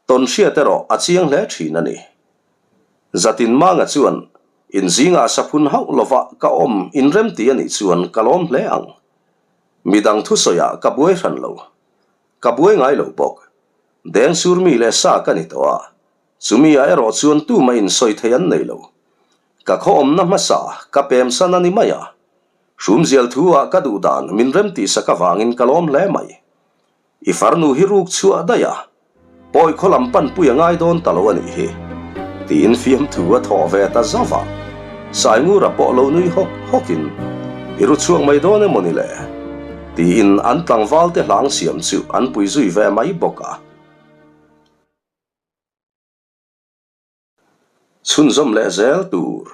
Speaker 1: Tawn hriat erawh a chiang hle thin a ni. Zatin Manga chuan, Inzingah saphun hauh lova ka awm inremti a nih chuan ka lawm hle ang. Midang thusawiah ka buai hran lo. Ka buai ngai lo bawk. Deng sur mi leh sa ka ni tawh a, chumi ah erawh chuan tumah insawi thei an nei lo. Ka khawawmna hmasa ka pemsan a ni mai a. Hrumzial thu ah ka duh dan min remtihsak avangin ka lawm hle mai. I farnu hi ruk chhuah daih a, pawi khaw lam panpui a ngai dawn ta lo a nih hi, tiin fiamthu a thawh ve ta zauh a. Saingura pawh lo nui hawk hawkin, I ru chhuak mai dawn emaw ni le? tiin an tlangvalte hlang siam chu an pui zui ve mai bawk a. Chhunzawm leh zel tur.